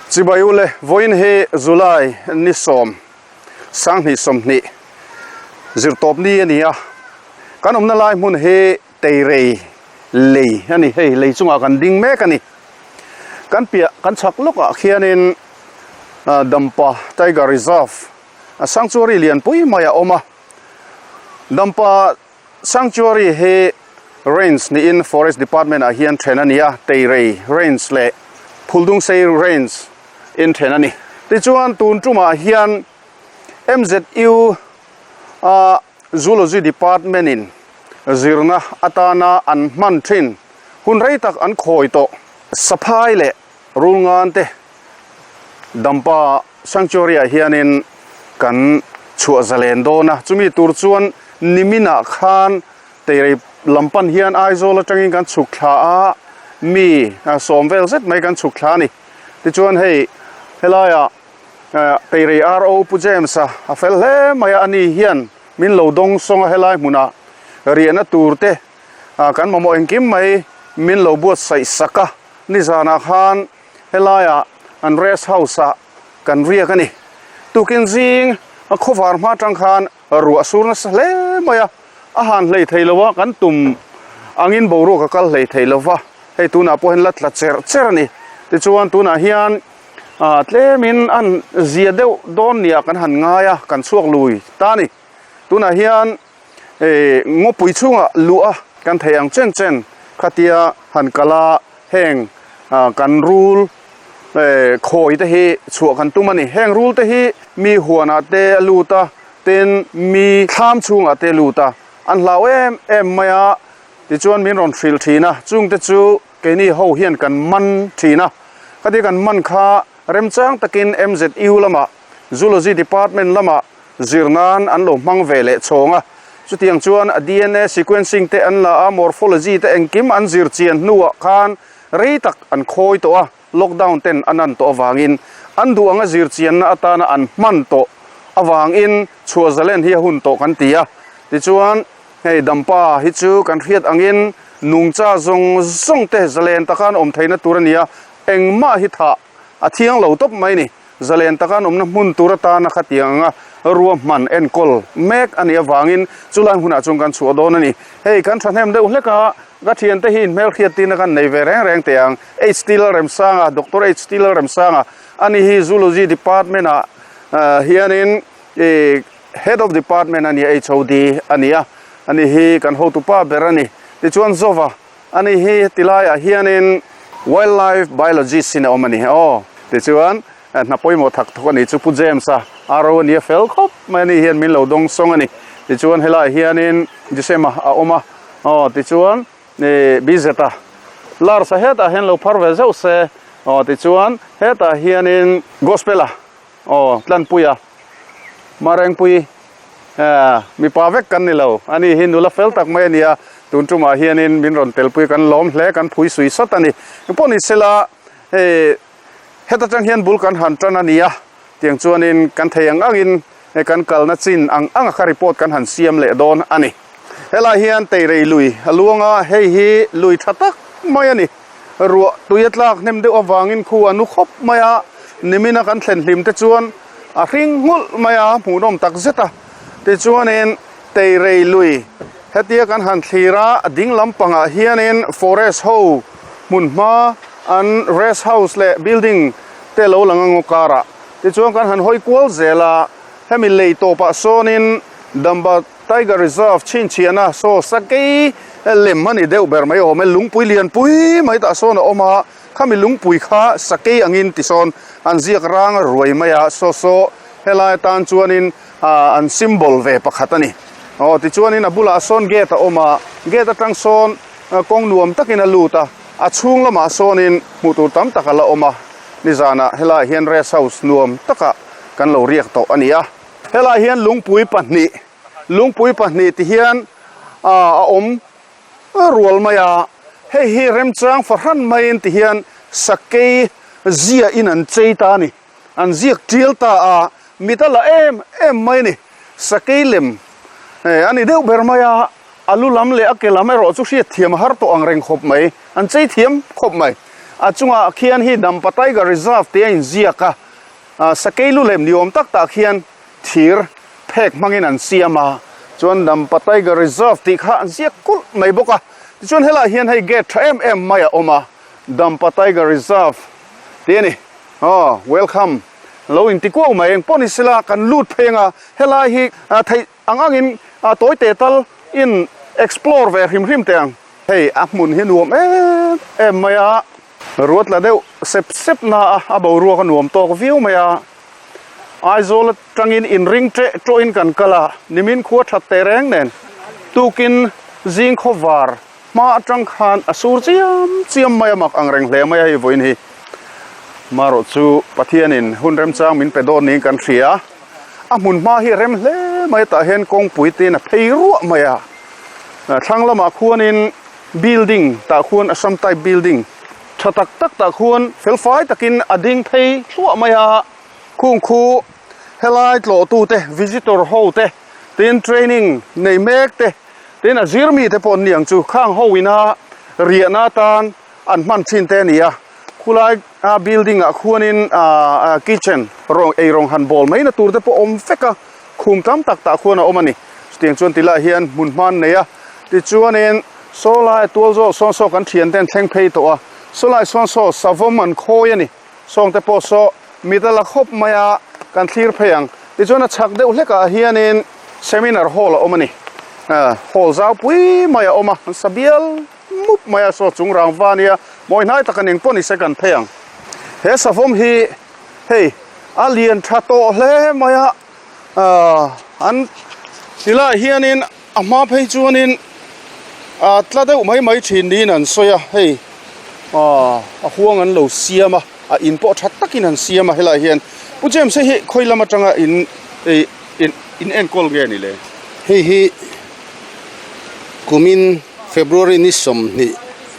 Chibai ule, vawiin hi July ni sawm, sanghnih sawmhnih zirtawp ni a ni a, kan awmna lai hmun hi Teirei lei a ni, hei lei chungah kan ding mek a ni. Kan piah kan chhak lawkah khianin Dampa Tiger Reserve Sanctuary lianpui mai a awm a, Dampa Sanctuary hi Range niin Forest Department ah hian then a ni a, Teirei Range leh Phuldungsei Range in then a ni. Tichuan tun tumah hian MZU a Zoology Department in zirna atana an hman thin hun rei tak an khawi tawh Saphai leh Rulngan te Dampa Sanctuary ah hianin kan chhuah zalen dawn a, chumi tur chuan niminah khan Teirei lam pan hian Aizawl atangin kan chhuk thla a, mi sawm vel zet mai kan chhuk thla a ni. Tichuan hei helaiah Teirei RO Pu James-a a fel hle mai a, ani hian min lo dawng sawng a helai hmunah riahna tur te kan mamawh engkim mai min lo buatsaih sak a, nizanah khan Helaiah an rest house ah kan riak a ni. Tukin zing a khawvar hma atang khan ruah sur nasa hle mai a, a han hlei thei lo a, kan tum angin boruak a kal hlei thei lo va, hei tunah pawh hian la tla cherh cherh a ni. Tichuan tunah hian ah tlemin an zia deuh dawn nia kan han ngai a, kan chhuak lui ta a ni. Tunah hian eh ngawpui chhungah luh a kan theih ang chen chen khatia han kal a heng ah kan rul eh khawi te hi chhuah kan tum a ni heng rul te hi mi huanah te a lut a tin mi thlam chhungah te a lut a an hlau em em mai a tichuan min rawn hrilh thin a chung te chu keini ho hian kan man thin a khatia kan man kha remchang takin M_Z_U lamah Zoology Department lamah zir nan an lo hmang ve leh chhawng a, chutiang chuan a dna sequencing te an la a, morphology te engkim an zir chian hnuah khan rei tak an khawi tawh a, lockdown ten a nan tawh avangin an duh anga zir chianna atana an hman tawh avangin chhuah zalen hi a hun tawh kan ti a, tichuan hei Dampa hi chu kan hriat angin nungcha zawng zawng te zalen taka an awm theihna tur a ni a, engmah hi thah a thiang lo tawp mai a ni. Zalen taka an awmna hmun tur atana khatiang anga ruahman enkawl mek a nih avangin chulai hmunah chuan kan chhuah dawn a ni. Hei kan thahnem deuh hlek a, ka thiante hi inhmelhriat tina kan nei ve reng reng teh ang. HT Lalremsanga, Doctor HT Lalremsanga, ani hi Zoology Department ah hianin Head of Department a ni a, HOD a ni a, ani hi kan hotupa ber a ni. Tichuan Zova, Ani hi ti laiah hianin Wildlife Biologist in a awm a ni aw. Tichuan hna pawimawh thak thawk a ni chu Pu James-a RO a ni a fel khawp mai a ni hian min lo dawng sawng a ni. Tichuan helaiah hianin Jisema a awm a aw tichuan ih BZ-a Lars-a hetah hian lo phar ve zeuh se aw tichuan hetah hianin Gospel-a Aw, Tlanpuia, Marengpui, eh, mipa vek kan ni lo. Ani hi nula fel tak mai a ni a, tun tumah hianin min rawn telpui kan lawm hle, kan phui sui sat a ni. Engpawh ni sela, hei heta tang hian bul kan han tan a ni a, tiang chuanin kan thei ang angin kan kalna chin ang anga kha report kan han siam leh dawn a ni. Helai hian Teirei lui a luang a, hei hi lui tha tak mai a ni. Ruah tui a tlak hnem deuh avangin khu a nu khawp mai a, nimina kan thlen hlim te chuan a hring nghulh mai a, hmuhnawm tak zet a. Tichuanin Teirei lui hetia kan han thlir a, a ding lampangah hianin forest ho hmunhma an rest house leh building te lo lang a ngaw karah. Tichuan kan han hawi kual zel a, hemi lei tawpah sawnin Damba Tiger Reserve chhinchhiahna saw sakei lem a ni deuh ber mai awm e, lungpui lianpui mai tah sawn a awm a, khami lungpui kha sakei angin tisawn an ziak rang a ruai mai a, saw saw helai atan chuanin ah an symbol ve pakhat a ni. Aw tichuanin a bulah sawn gate a awm a, gate atang sawn kawng nuam takin a lut a, a chhung lamah sawnin hmuh tur tam tak a la awm a, nizanah helaiah hian rest house nuam takah kan lo riak tawh a ni a. Helaiah hian lungpui pahnih lungpui pahnih ti hian ah a awm rual mai a, hei hi remchang fahran maiin ti hian sakei ziahin an chei ta a ni, an ziak tial ta a, mit a la em em mai a ni, sakei lem eh a ni deuh ber mai a, a lu lam leh a ke lam erawh chu hriat thiam a har tawh ang reng khawp mai, an chei thiam khawp mai. A chungah khian hi Dampa Tiger Reserve tih a inziak a, sakei lu lem ni awm tak tah khian thir phek hmangin an siam a, chuan Dampa Tiger Reserve tih kha an ziak kulh mai bawk a. Tichuan helaiah hian hei gate tha em em mai a awm a, Dampa Tiger Reserve tih a ni. Aw, welcome lo inti kuau mai eng pawh ni sela kan lut phei anga helai hi theih ang angin tawi teh tal in explore ve hrim hrim teh ang. Hei a hmun hi nuam em em mai a, ruat la deuh sep sep na a, a boruak a nuam tawk viau mai a. Aizawl atangin inring teh tawhin kan kal a, nimin khua that teh reng nen tukin zing khawvar hma atang khan a sur chiam chiam mai a, mak ang reng hle mai a hei vawiin hi. Marawh chu Pathianin hun remchang min pe dawn niin kan hria. A hmun hma hi a rem hle mai a, tah hian kawngpui te in a phei ruah mai a. Thlang lamah khuanin building tah khuan Assam type building tha tak tak tah khuan felfai takin a ding phei thluah mai a, khung khu helai tlawhtu te visitor ho te tin training nei mek te tin a zir mi te pawh an ni ang chu khang ho ina riahna atan an hman thin te a ni a, khulai a building ah khuanin ah kitchen rawng ei rawng han bawl mai na tur te pawh a awm vek a. Khum tam tak tah khuan a awm a ni. Chutiang chuan tilaiah hian hmun hman nei a, tichuanin saw lai tual zawk sawn saw kan thian ten thleng phei tawh a, saw lai sawn saw savawm an khawi a ni. Sawng te pawh saw mit a la khawp mai a, kan thlir phei ang. Tichuan a chhak deuh hlekah hianin seminar hall a awm a ni. Hall zau pui mai a awm a, an sa bial mup mai a, saw chung rangva a nia, mawi hnai tak a ning pawh ni se kan phei ang. He savawm hi hei a lian tha tawh hle mai a. Ahh an tilaiah hianin a hma phei chuanin ah tla deuh mai mai thin niin an sawi a hei ah a huang an lo siam a a in pawh tha takin an siam a helaiah hian Pu James hei hi khawi lam atanga in ih in in enkawl nge ni le? Hei hi kumin February ni 20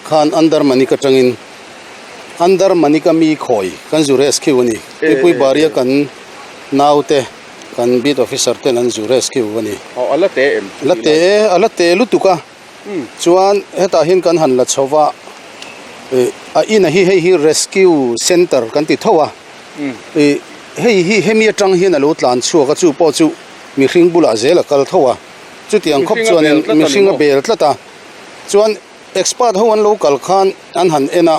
khan Andarmanik atangin Andarmanik a mi khawi kan zu rescue a ni. Tuipui Baria kan Naute kan beat officer ten an zu rescue a ni. Aw a la te em? La te, a la te lutuk a. Chuan hetah hian kan han la chho va, ih a ina hi hei hi rescue center kan ti tho a. Ih hei hi hemi atang hian a lo tlan chhuak a, chu pawh chu mihring bulah zel a kal tho a. Chutiang khawp chuanin mihring a bel tlat a. Chuan expert ho an lo kal khan an han en a,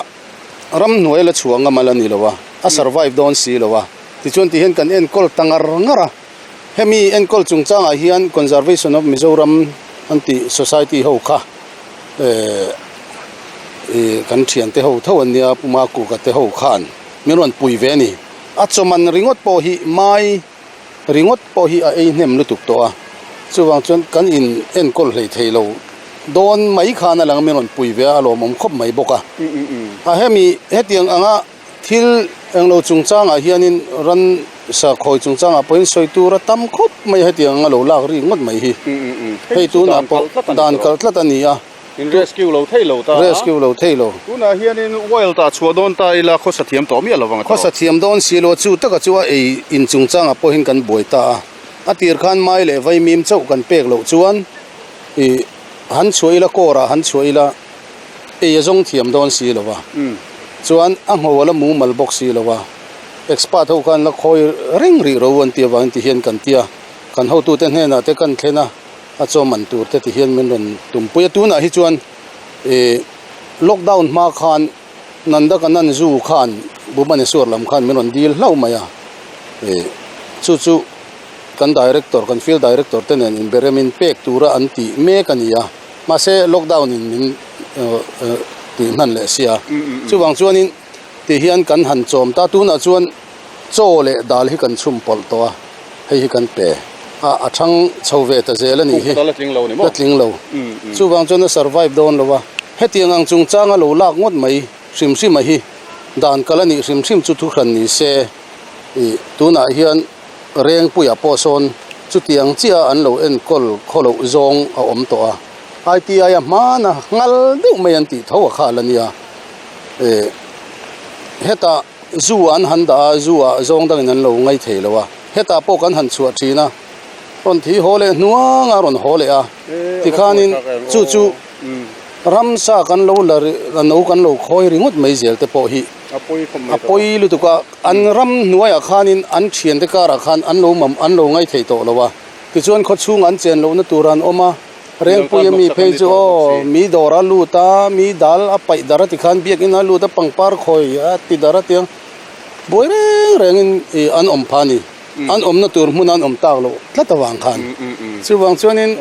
ramhnuai la chhuah ngam a la ni lo a, a survive dawn si lo a. Tichuan ti hian kan enkawl ta ngar ngar a, hemi enkawl chungchangah hian Conservation of Mizoram an tih society ho kha eh ih kan thiante ho tho an nia Puma Kuka te ho khan min rawn pui ve a ni. A chawman ringawt pawh hi mai ringawt pawh hi a ei hnem lutuk tawh a, chuvang chuan kan in enkawl hlei thei lo dawn mai khan a lang a min rawn pui ve a, a lawmawm khawp mai bawk a. A hemi hetiang anga. Thil englo chungchangah hianin ran sakhawi chungchangah pawhin sawi tur a tam khawp mai a, hetiang anga lo lak ri ngawt mai hi. Hei tunah pawh dan kal tlat a ni a. In rescue lo thei lo ta a. Rescue lo thei lo. Tunah hianin wild ah chhuah dawn ta ila khawsa thiam tawh miah lovang a tawh. Khawsa thiam dawn si lo a, chu taka chu a ei in chungchangah pawhin kan buai ta a. A tir khan mai leh vaimim chauh kan pek loh chuan ih han chhuah ila kawrah han chhuah ila. Ei a zawng thiam dawn si lo a, chuan a ngho a la mumal bawk si lo a, expert ho khan la khawi reng rih ro an tih avangin ti hian kan ti a, kan hotute hnenah te kan thlen a, a chaw man tur te ti hian min rawn tumpui a, tunah hi chuan ih lockdown hma khan Nandakanan Zoo khan Bhubaneswar lam khan min rawn dil hlauh mai a, ih chu chu kan director kan field director te nen inberemin pek tura an tih mek a ni a. Mahse lockdown in min tih hman leh sia. Chuvang chuanin ti hian kan han chawm ta. Tunah chuan chaw leh dal hi kan chhum pawlh tawh a, hei hi kan pe a, a thang chho ve ta zel a nih hi. La tling lo ni maw? La tling lo. Chuvang chuan a survive dawn lo a. Hetiang ang chungchanga lo lak ngawt mai hrim hrim a hi dan kal a nih hrim hrim chu thuhran ni se. Ih tunah hian. Rengpuia pawh sawn chutiang chiah an lo enkawl khaw loh zawng a awm tawh a, ITI a hmana nghal deuh mai an tih tho a kha la nia. Eh hetah zu an han dah a, zu ah zawng dangin an lo ngai thei lo a, hetah pawh kan han chhuah thin a, rawn thi haw leh hnuang a rawn haw leh a, tikhanin chu chu. Ramsa kan lo la a no kan lo khawi ringawt mai zel te pawh hi a pawi lutuk a, an ram hnuaiah khanin an thiante karah khan an lo mam an lo ngai thei tawh lo a, tichuan khawchhung an chen lohna tur an awm a, Rengpui a mi phei chu aw mi dawr a lut a, mi dal a paih dar a ti khan biakinn a lut a, pangpar khawi a ti dar a tia buai reng rengin ih an awm pha a ni. An awmna tur hmun an awm tak loh tlat avang khan. Chuvang chuanin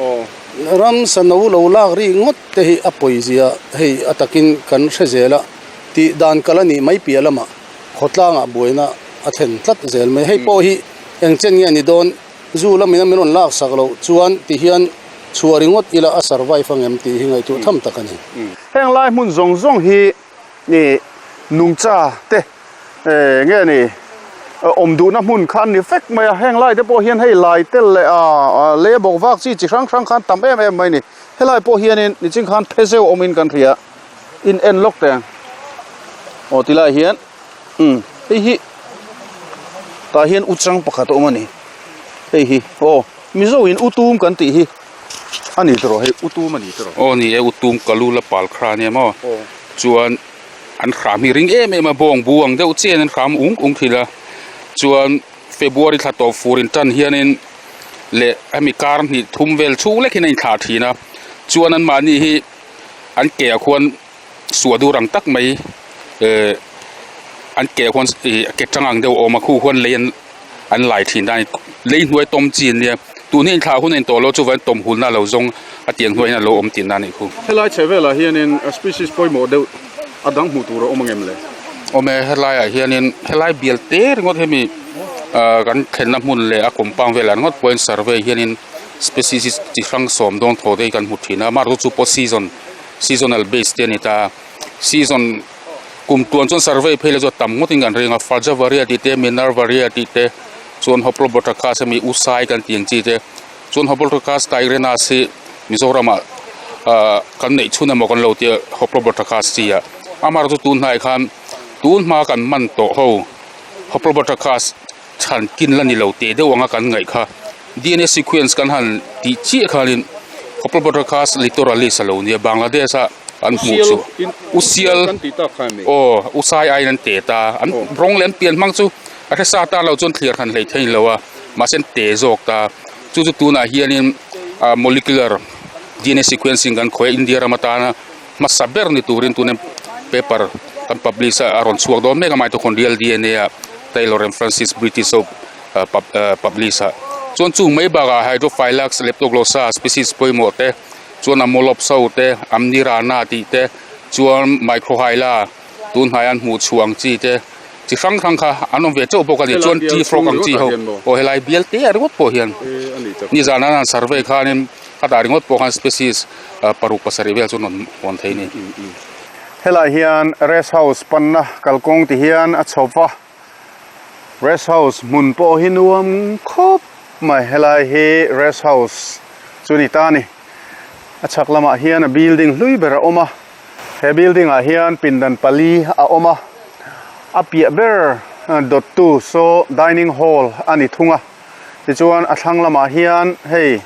ramsa no lo lak ri ngawt te hi a pawizia hei a takin kan hre zel a, tih dan kal a nih mai piah lamah khawtlangah buaina a thlen tlat zel mai. Hei pawh hi eng chen nge ni dawn, zu lamin a min rawn lak sak loh chuan ti hian chhuah ringawt ila a survive ang em tih hi ngaihtuah tham tak a ni. Heng lai hmun zawng zawng hi Nih nungcha te nge ni awm duhna hmun kha an ni vek mai a, heng lai te pawh hian hei lai tel leh a lei bawk vak chi chi hrang hrang khan tam em em mai a ni. Helai pawh hianin niching khan phe zeuh awmin kan hria in en lawk teh ang aw ti lai hian umm hei hi tah hian u chang pakhat a awm a ni hei hi aw Mizo in u tum kan tih hi. A ni tawh hei u tum a ni tawh. Aw ni e u tum ka lu la pal kha ania maw chuan an hram hi ring em em a bawng bu ang deuh chian an hram ung ung thil a chuan February thla tawp fur in tan hianin leh hemi kar hnih thum vel chhung lek hian a inthlah thin a chuan an mahni hi an ke ah khuan suah dur ang tak mai eh an ke ah khuan ih ke tang ang deuh a awm a khu khuan lei an an lai thin ta a ni lei hnuai tawm chi an nia tun hi inthlah hun a intawh lo chuvan tawm hulna a lo zawng a tiang hnuai hian a lo awm tihna a nih khu. Helai chhe velah hianin species pawimawh deuh a dang hmuh tur a awm angem le? Awm e, helaiah hianin helai bial te ringawt hemi ah kan thlenna hmun leh a compound velah ringawt pawhin survey hianin species chi hrang sawm dawn thaw te hi kan hmu thin a, amaherawhchu chu pawh season seasonal base te a ni ta a, season Kum tuan chuan survey phei la chu a tam ngawt in kan ring a Fajavaria tih te Minervaria tih te chuan Hoplobatrachus hemi Usai kan tih ang chi te chuan Hoplobatrachus tigrinus hi Mizoram ah ahh kan neih chhun emaw kan lo tia Hoplobatrachus chi ah amaherawhchu chu tun hnaiah khan tun hma kan man tawh ho Hoplobatrachus chhan kin la ni lo teh deuh anga kan ngaih kha D_N_A sequence kan han tih chiah khanin Hoplobatrachus littoralis a lo nia Bangladesh ah. An hmuh chu usial aw usai aiin an te ta an rawng leh an pian hmang chu a hre sa tan lo chuan thlir han hlei thei lo a mahse an te zawk ta chu chu tunah hianin ah molecular D_N_A sequencing kan khawi a India ram atana hmasa ber ni turin tuna paper kan publish a a rawn chhuak dawn mek a mitochondrial D_N_A ah Taylor and Francis British ho publish ah chuan chung mai bakah hydrophylax leptoglossa species pawimawh te. Chuan a mawlawp so te, Amnirana tih te, chuan Microhyla tun hnai an hmuh chhuah ang chi te, chi hrang hrang kha an awm ve teuh bawk a ni. Chuan tree frog ang chi ho aw helai bial te ah ringawt pawh hian nizan an han survey khanin khatah ringawt pawh khan species paruk pasarih vel chu an rawn hawn thei a ni. Helai hian rest house panna kalkawng ti hian a chho va, rest house hmun pawh hi nuam khawp mai helai hi rest house chu ni ta a ni a chhak lamah hian a building hlui ber a awm a he building ah hian pindan pali a awm a a piah ber dawt tu saw dining hall a ni thung a tichuan a thlang lamah hian hei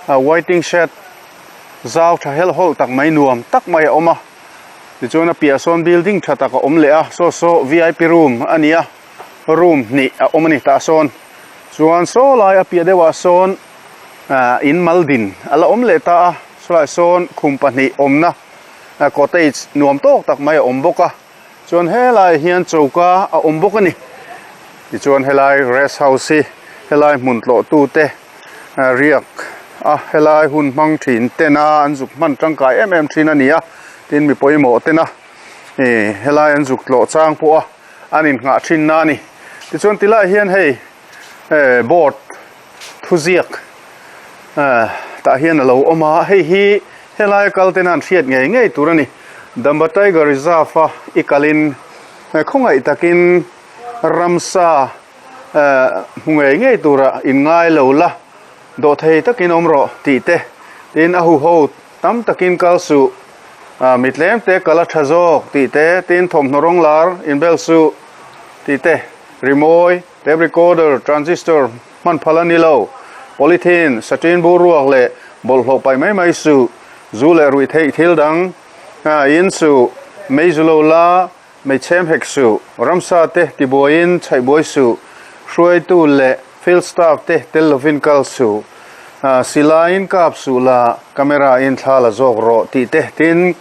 waiting shed zau tha helh hawlh tak mai nuam tak mai a awm a. Tichuan a piah sawn building tha tak a awm leh a, saw saw vip room a ni a, room hnih a awm a ni tah sawn. Chuan saw lai a piah deuhah sawn ah in mal din a la awm leh ta a, sawlaiah sawn khum pahnih awmna cottage nuam tawk tak mai a awm bawk a, chuan helaiah hian choka a awm bawk a ni. Tichuan helai rest house hi helai hmun tlawhtute riak a helai hun hmang thin tena an zuk hman tangkai em em thin a ni a tin mi pawimawh tena ih helai an zuk tlawh chang pawh a an inngah thin na a ni tichuan tilai hian hei eh board thuziak eh tah hian a lo awm a hei hi helai kal tena an hriat ngei ngei tur a ni Damba Tiger Reserve a i kalin khawngaih takin ramsa Hmu ngei ngei tura in ngai lo la, dawhthei takin awm rawh tih te, tin a huho tam takin kal suh, mi tlem te kal a tha zawk tih te, tin thawmhnaw rawng lar in bel suh tih te, rimawi, tape recorder, transistor hman phal a ni lo, polythene, satin bur ruak leh bawlhhlawh paih mai mai suh, zu leh ruih theih thil dang. In suh, mei zu lo la, mei chhem hek suh, ramsa te tibuaiin chhaih buai suh, hruaitu leh field staff te tel lovin kal suh, silaiin kap suh la, camera in thla la zawk rawh tih te tin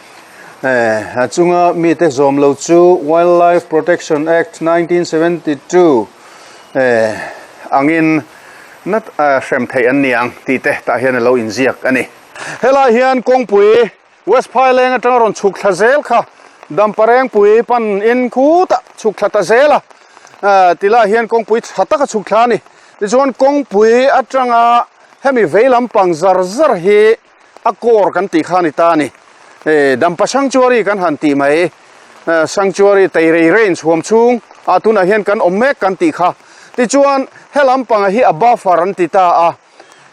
a chunga mite zawm lo chu Wildlife Protection Act 1972 angin nat hrem theih an ni ang tih te tah hian a lo inziak a ni. Helai hian kawngpui West Phaileng atanga rawn chhuk thla zel kha Damparengpui pan in khutah chhuk thla ta zel a, tilai hian kawngpui tha taka chhuk thla a ni. Tichuan kawngpui atanga hemi vei lampang zar zar hi a kawr kan tih kha a ni ta a ni. Dampa Sanctuary kan han tih mai, Sanctuary Teirei Range huam chhung ah tunah hian kan awm mek kan tih kha. Tichuan he lampanga hi a buffer an ti ta a,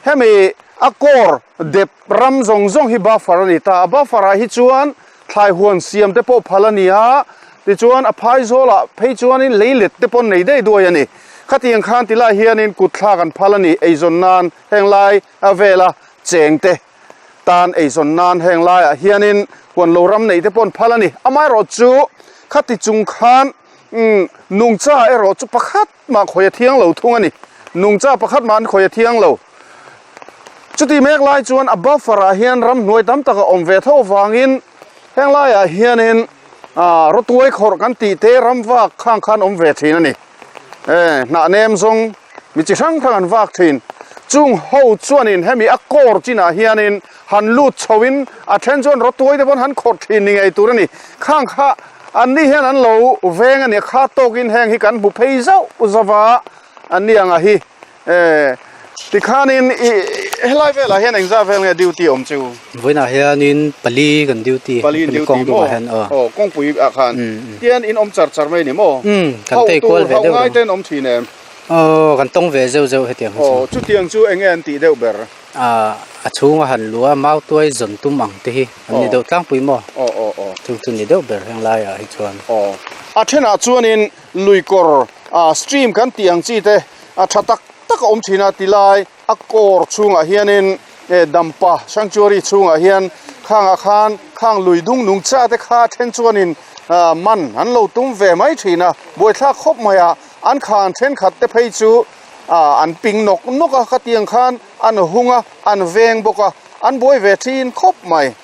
hemi a kawr dep ram zawng zawng hi buffer a ni ta a. Buffer ah hi chuan thlai huan siam te pawh phal a ni a, tichuan a phai zawlah phei chuanin leilet te pawh nei daih duai a ni. Khatiang khan tilai hianin kut thlak an phal a ni, eizawn nan heng lai a vela cheng te tan eizawn nan heng laiah hianin huan lo ram neih te pawh an phal a ni. Amaherawhchu khati chung khan nungcha erawh chu pakhat mah khawi a thiang lo thung a ni. Nungcha pakhat mah an khawi a thiang lo. Chuti mek lai chuan a buffer ah hian ramhnuai tam tak a awm ve tho avangin heng laiah hianin rawtuai khawrh kan tih te ramvak khang khan awm ve thin a ni. Hnah nem zawng mi chi hrang hrang an vak thin. Chung ho chuanin hemi a kawr chinah hianin han lut chhoin a then chuan rawtuai te pawn han khawrh thin ni ngei tur a ni. Khang kha anni hian an lo veng a ni a, kha tawkin heng hi kan hmu phei zauh zauh a, anni anga hi Tikhanin i helai velah hian engzah vel nge duty awm chu? Vawiinah hianin pali kan duty. Pali in duty maw? Aw kawngpui ah khan. Tian in awm char char mai ni maw? Kan tei kual ve deuh reng. Hauh ngai te an awm thin em? Aw kan tawng ve zeuh zeuh hetiang hi chu. Aw chutiang chu enge an tih deuh ber? A chhunga han luh a mautuai zawn tum ang te hi an ni deuh tlangpui maw? Aw aw aw. Chu chu ni deuh ber heng laiah hi chuan. Aw a thenah chuanin Luikawr ah stream kan tih ang chi te a tha tak tak a awm thin a tilai a kawr chhungah hianin eh Dampa Sanctuary chhungah hian khangah khan khang lui dung nung cha te kha then chuanin ah man an lo tum ve mai thin a buaithlak khawp mai a an khan thenkhat te phei chu ah an ping nawk nawk a khatiang khan an hung a an veng bawk a an buai ve thin khawp mai.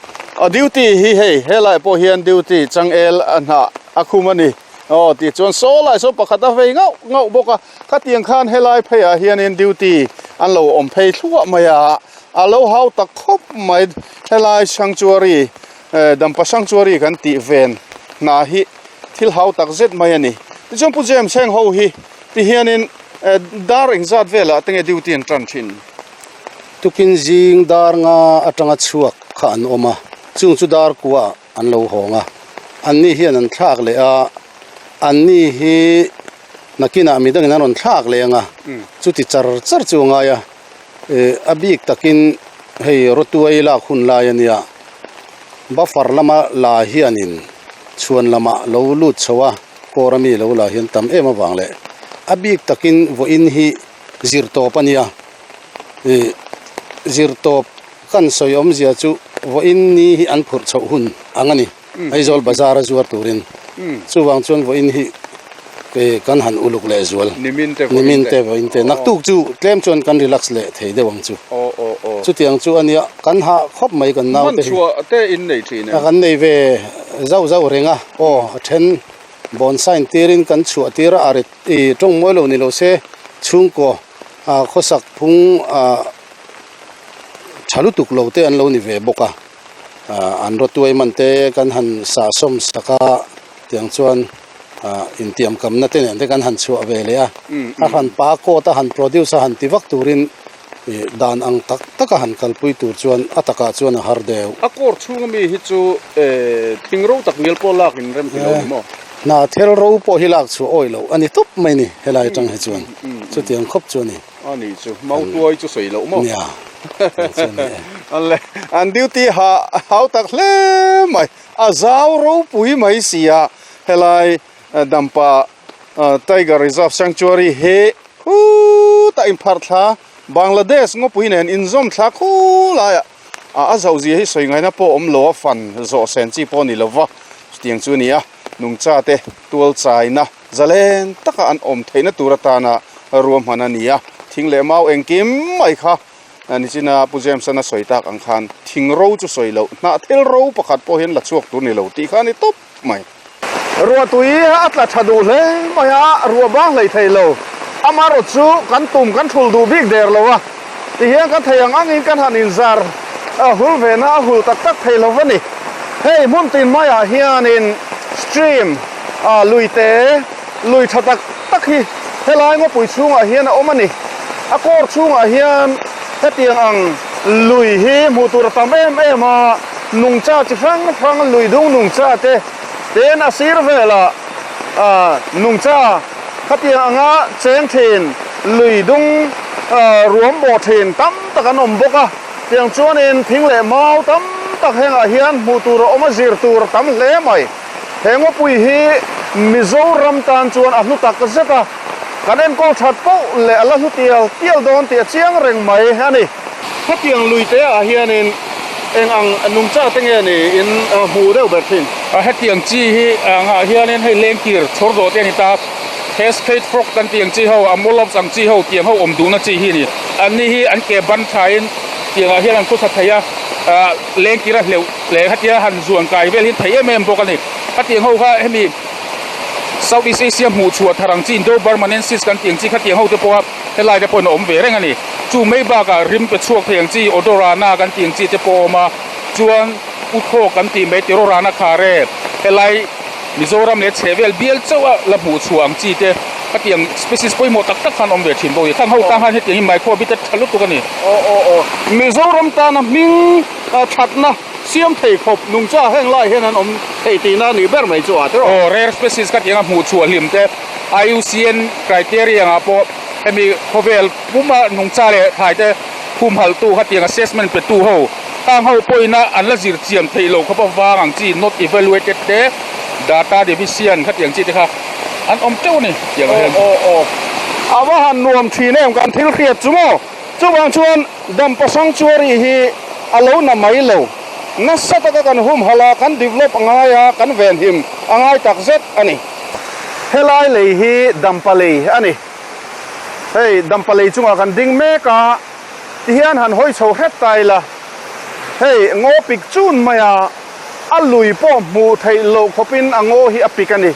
A duty hi hei helai pawh hian duty changel a hnah a khum a ni. Aw tih chuan saw lai saw pakhat a vei ngauh ngauh bawk a, khatiang khan helai pheiah hianin duty an lo awm phei thluah mai a, a lo hau tak khawp mai helai sanctuary eh Dampa sanctuary kan tih ven hna hi thil hau tak zet mai a ni. Tichuan Pu James heng ho hi ti hianin eh dar engzat velah te nge duty an tan thin? Tukin zing dar nga atanga chhuak kha an awm a, chung chu dar kuah an lo hawng a, anni hian an thlak leh a, anni hi nakinah midangin an rawn thlak leh ang a, chuti char char chu a ngai a, eh a bik takin hei rawtuai lak hun lai a nia, buffer lama la hianin chhuan lamah lo lut chho a, kawr ami lo la hian tam em avang leh a bik takin vawiin hi zir tawp a nia, eh zir tawp. Kan sawi awmzia chu vawiin ni hi an phurh chhoh hun ang a ni, Aizawl bazar a zuar turin. Chuvang chuan vawiin hi kan han uluk leh zual. Nimin te vawiin te. Nimin te vawiin te. Naktuk chu tlem chuan kan relax leh thei deuh ang chu. Chutiang chu a nia, kan hah khawp mai kan naute hi. Hmanchhuah te in nei thin em? Kan nei ve zauh zauh reng a, aw a then bonsai tirin kan chhuah tir a, a rit tawng mawi lo ni lo se chhungkaw khawsak phung tha lutuk lo te an lo ni ve bawk a ah an rawtuai man te kan han sahsawm sak a tiang chuan ah intiam kamna te nen te kan han chhuah ve leh a a han pa coat a han produce a han ti vak turin ih dan ang tak tak a han kalpui tur chuan a takah chuan a har deuh. A court chhunga mi hi chu eh thing ro tak ngial pawh lak in rem ti lo ni maw? Hna thel ro pawh hi lak chhuah awih loh a ni tawp mai ni helai atang hi chuan chutiang khawp chu a ni. A ni chu, Mautuai chu sawi loh maw? Nia, chu ni e. An le, an duty ha hau tak hle mai, a zau ropui mai si a, helai Dampa Tiger Reserve Sanctuary hi khutah inpharh thla, Bangladesh ngawpui nen inzawm thla khu laiah. A zauh zia hi sawi ngaihna pawh awm lo a, fan zawh sen chi pawh a ni lo va, chutiang chu a ni a, nungcha te tual chaina zalen taka an awm theihna tur atana ruahman a ni a, thing leh mau engkim mai kha nichina Pu James-an a sawi tak ang khan thing ro chu sawi loh, hnah thil ro pakhat pawh hian la chhuak tur ni lo tih kha a ni tawp mai. Ruah tui a tla tha duh hle mai a, ruah bang hlei thei lo. Amaherawh chu kan tum kan thul duh bik der lo a, tihian kan thei ang angin kan han inzar hul ve na a hul tak tak thei lo a ni. Hei hmun tin maiah hianin stream lui te, lui tha tak tak hi helai ngawpui chhungah hian a awm a ni. A kawr chhungah hian hetiang ang lui hi hmuh tur a tam em em a. Nungcha chi hrang hrang lui dung nungcha te ten a sir velah nungcha khatiang anga cheng thin lui dung ruam bawh thin tam tak an awm bawk a, tiang chuanin thing leh mau tam tak hengah hian hmuh tur a awm a zir tur a tam hle mai. He ngawpui hi Mizoram tan chuan a hlu tak zet a, kan enkawl that poh leh a la hlu tial tial dawn tih a chiang reng mai a ni. Hetiang lui te ah hianin eng ang nungcha te nge ni in hmu deuh ber thin? Hetiang chi hi angah hianin hei lengkir chhawr dawh te a ni ta, Cascade frog kan tih ang chi ho, Amolops ang chi ho tiang ho awm duhna chi hi a ni. Anni hi an ke ban thain tiangah hian an khawsa thei a, lengkir a hleuh leh hetia han zuan kai vel hi an thei em em bawk a ni. Hetiang ho kha hemi South East Asia hmuh chhuah thar ang chi Indo-Burmanensis kan tih ang chi khatiang ho te pawha Helai te pawhin a awm ve reng a ni. Chu mai bakah rim pe chhuak thei ang chi, Odorana kan tih ang chi te pawh a awm a, chuan Uthawk kan tih mai Tirorana Khare, helai Mizoram leh chhehvel bial chauh a la hmuh chhuah ang chi te khatiang species pawimawh tak tak khan awm ve thin bawk a ni. Khang ho tan khan hetiang hi microhabitat tha lutuk a ni. Aw aw aw. Mizoram tana hming thatna siam thei khawp nungcha heng lai hian an awm thei tihna a nih ber mai chu a tiraw? Aw, rare species khatianga hmuh chhuah hlim te. IUCN criteria ah pawh hemi khawvel puma nungcha leh thlai te humhalhtu khatiang assessment pe tu ho khang ho pawhin a an la zir chian theih loh khawp avang ang chi not evaluated te data deficient khatiang chi te kha an awm teuh a ni tiang ah hian. Aw aw a va han nuam thin em kan thil hriat chu maw chuvang chuan Dampa Sanctuary hi a lo na mai lo nasa taka kan humhalh a kan develop a ngai a kan venhim a ngai tak zet a ni. Helai lei hi Dampa lei a ni. Hei Dampa lei chungah kan ding mek a, tihian han hawi chho hret ta ila, hei ngaw pik chun mai a, a lui pawh hmuh theih loh khawpin a ngaw hi a pik a ni.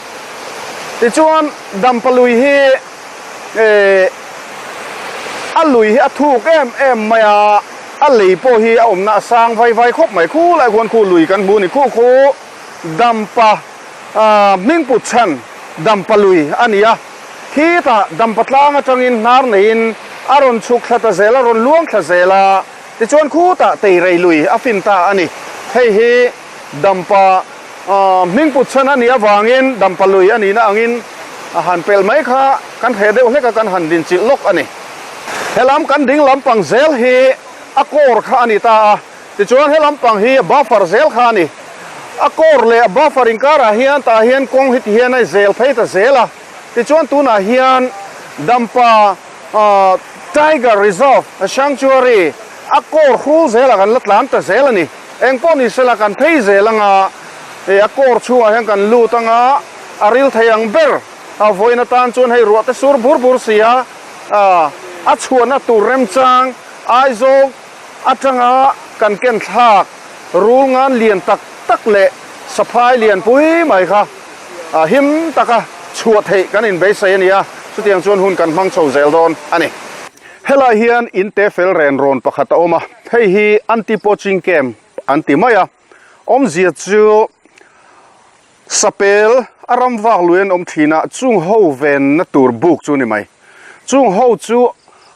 Tichuan Dampa lui hi eh a lui hi a thuk em em mai a, a lei pawh hi a awmna a sang vai vai khawp mai. Khulai khuan khu lui kan hmu a ni, khu khu Dampa. Hming put chhan Dampa lui a ni a, khitah Dampa tlang atangin hnar neiin a rawn chhuk thla ta zel, a rawn luang thla zel a, tichuan khutah Teirei lui a fin ta a ni. Hei hi Dampa hming put chhan a nih avangin Dampa lui a nihna angin a han pelh mai kha kan hreh deuh hlek a, kan han dinchilh lawk a ni. Helam kan ding lampang zel hi a kawr kha a ni ta a. Tichuan he lampang hi a buffer zel kha a ni. A core leh a buffer inkarah hian tah hian kawng hi ti hian a zel phei ta zel a. Tichuan tunah hian Dampa Tiger Reserve Sanctuary a core hrul zelah kan la tlan ta zel a ni. Eng pawh ni sela kan phei zel anga a core chhungah hian kan lut anga a ril thei ang ber a vawiin atan chuan hei ruah te sur bur bur si a, a chhuahna tur remchang Aizawl atanga kan ken thlak rul ngan lian tak tak leh saphai lian pui mai kha him taka chhuah theih kan inbeisei a ni a, chutiang chuan hun kan hmang chho zel dawn a ni. Helai hian in te fel ren rawn pakhat a awm a, hei hi anti-poaching camp an ti mai a, awmzia chu sapel a ram vak lui an awm thin a, chung ho venna tur buk chu a ni mai. Chung ho chu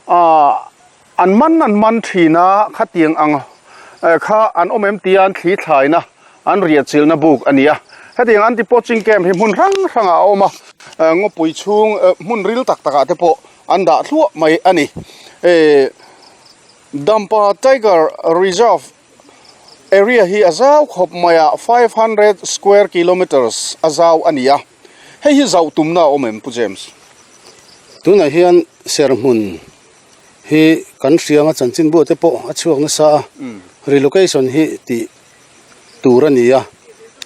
ahh An man an man thin a, khatiang ang kha an awm em tia an thli thlaina, an riah chilhna buk a ni a. Hetiang anti-poaching camp hi hmun hrang hrangah a awm a, ngawpui chhung hmun ril tak takah te pawh an dah thluah mai a ni. Dampa Tiger Reserve area hi a zau khawp mai a, 500 square kilometres a zau a ni a. Hei hi zauh tumna a awm em Pu James? Tunah hian serhmun hi kan hrianga chanchinbu te pawh a chhuak nasa a. Relocation hi tih tur a ni a,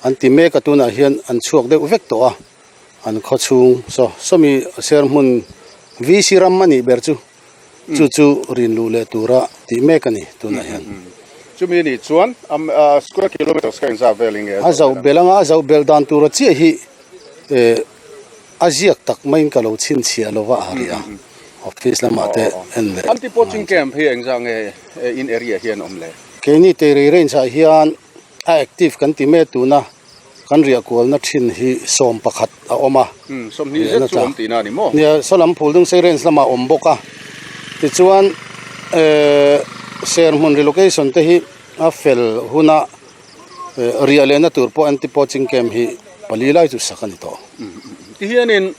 an ti mek a tunah hian an chhuak deuh vek tawh a, an khaw chhung saw sawmi serhmun VC ram a nih ber chu chu chu rin luh leh tura tih mek a ni tunah hian. Chumi nih chuan square kilometres kha engzah vel enge a zoh belh anga a zoh belh dan tura chiah hi eh a ziak tak maiin ka lo chhinchhiah lova a ri a office lamah te en leh Anti poaching camp hi engzah nge in area hian awm le? Keini Teirei range ah hian a active kan ti mek tuna kan riah kualna thin hi 11 a awm a. 20 zet chu awm tihna a ni maw? Nia, sawlam Phuldungsei range lamah a awm bawk a. Tichuan eh Serhmun relocation te hi a fel huna riah lehna tur pawh anti poaching camp hi pali lai chu sak a ni tawh. Tihianin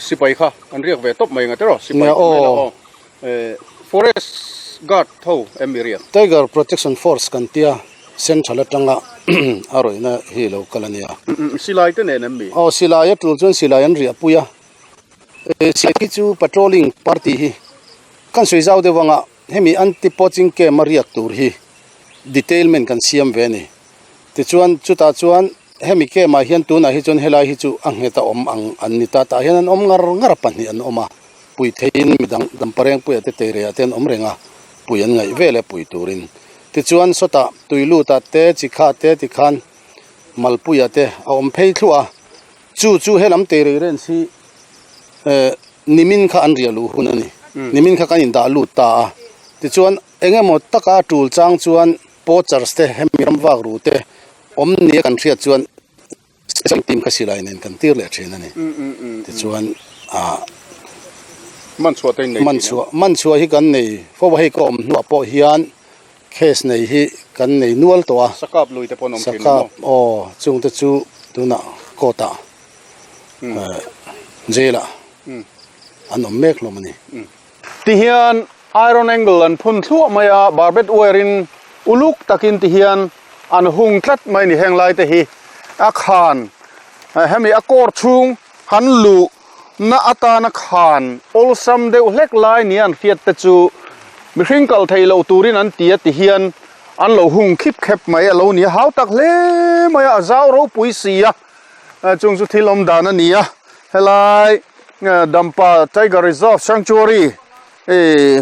sipai kha an riak ve tawp mai nga tiraw? Sipai Nia aw. Forest guard ho em mi riak? Tiger Protection Force kan tia Central atanga a rawihna hi lo kal a nia. Silai te nen em mi? Aw silai a tul chuan silai an riah pui a. Silai hi chu patrolling party hi kan sawi zau deuh anga hemi anti poaching camp a riak tur hi detailment kan siam ve a ni. Tichuan chutah chuan hemi camp ah hian tunah hi chuan helai hi chu a nghet a awm ang an ni ta. Tah hian an awm ngar ngar a pahnih an awm a. Pui theiin midang damparengpuia te teireiah te an awm reng a, pui an ngaih vel e pui turin. Tichuan sawtah tuilutah te chikha te tikhan malpuia te a awm phei thluah a, chu chu helam teirei range hi eh nimin kha an riah luh hun a ni. Nimin kha kan indah lut ta a, tichuan eng emaw taka a tul chang chuan poachers te hemi ram vak ru te awm nia kan hriat chuan Special team kha silai nen kan tir leh thin a ni. Tichuan ah Man chhuah te in nei man chhuah man chhuah hi kan nei fo a hei ka awm hnuah pawh hian case nei hi kan nei nual tawh a. Sakap lui te pawh an awm thin maw? Sakap aw chung te chu tunah court ah jail ah an awm mek hlawm a ni. Tihian iron angle an phun thluah mai a, barbed wire in uluk takin tihian an hung tlat mai ni heng lai te hi a khan hemi a court chhung han luh na atana khan awlsam deuh hlek lai nia an hriat te chu mihring kal thei loh turin an ti a tihian an lo hung khip khep mai a lo ni a, hau tak hle mai a, a zau ropui si a chung chu thil awm dan a ni a helai Dampa Tiger Reserve Sanctuary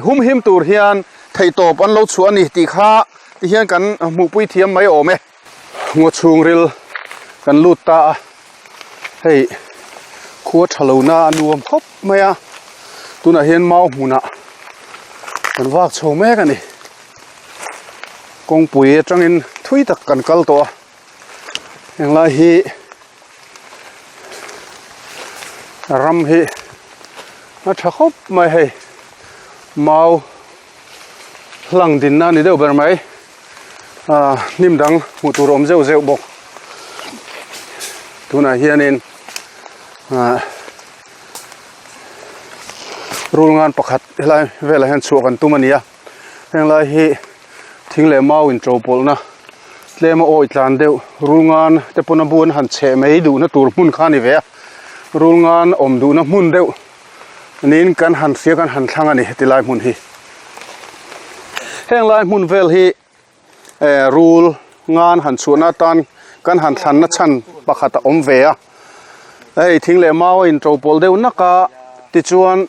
humhim tur hian theihtawp an lo chhuah a ni tih kha ti hian kan hmuhpui thiam mai awm e. Ngaw chhungril kan lut ta a, hei khua tha lo na a nuam khawp mai a, tunah hian mau hmunah kan vak chho mek a ni. Kawngpui atangin thui tak kan kal tawh a, henglai hi. Ram hi a tha khawp mai hei mau hlang dinna a ni deuh ber mai ah hnim dang hmuh tur a awm zeuh zeuh bawk tunah hianin ah rul ngan pakhat helai velah hian chhuah kan tum a ni a henglai hi thing leh mau in to pawlhna tlem a awi tlan deuh rul ngan te pawn a bu an han chheh mai duhna tur hmun kha a ni ve a rul ngan awm duhna hmun deuh niin kan han hria kan han thlang a ni heti lai hmun hi heng lai hmun vel hi eh rul ngan han chhuahna atan kan han thlanna chhan pakhat a awm ve a hei thing leh mau a in to pawl deuh nak a tichuan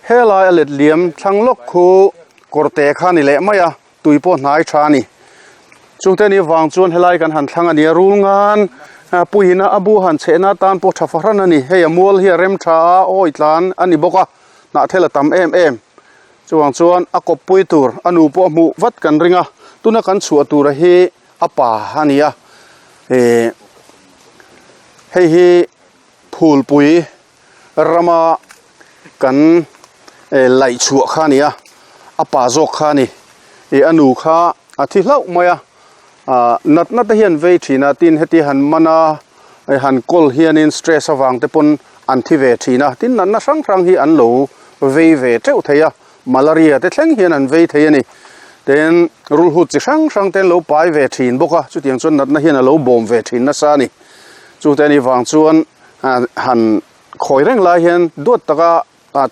helai a let liam thlang lawk khu kawrte kha a ni leh mai a. Tui pawh hnai tha a ni. Chungte ni vang chuan helai kan han thlang a ni a, rul ngan puiin a bu han chhehna atan pawh tha fahran a ni. Hei a mual hi a rem tha a, awi tlan a ni bawk a, hnahthel a tam em em. Chuvang chuan a kawppui tur a nu pawh a hmuh vat kan ring a, tuna kan chhuah tura hi a pa a ni a, eh hei hi phulpui rama kan laih chhuah kha a ni a, a pa zawk kha a ni. Ih a nu kha a thi hlauh mai a, ah natna te hian vei thin a, tin heti han man a, han kawl hianin stress avang te pawn an thi ve thin a, tin natna hrang hrang hi an lo vei ve teuh thei a, malaria te thleng hian an vei thei a ni. Tin rulhut chi hrang hrang te an lo pai ve thin bawk a, chutiang chuan natna hian a lo bawm ve thin nasa a ni. Chute a nih vang chuan han khawi reng lai hian duat taka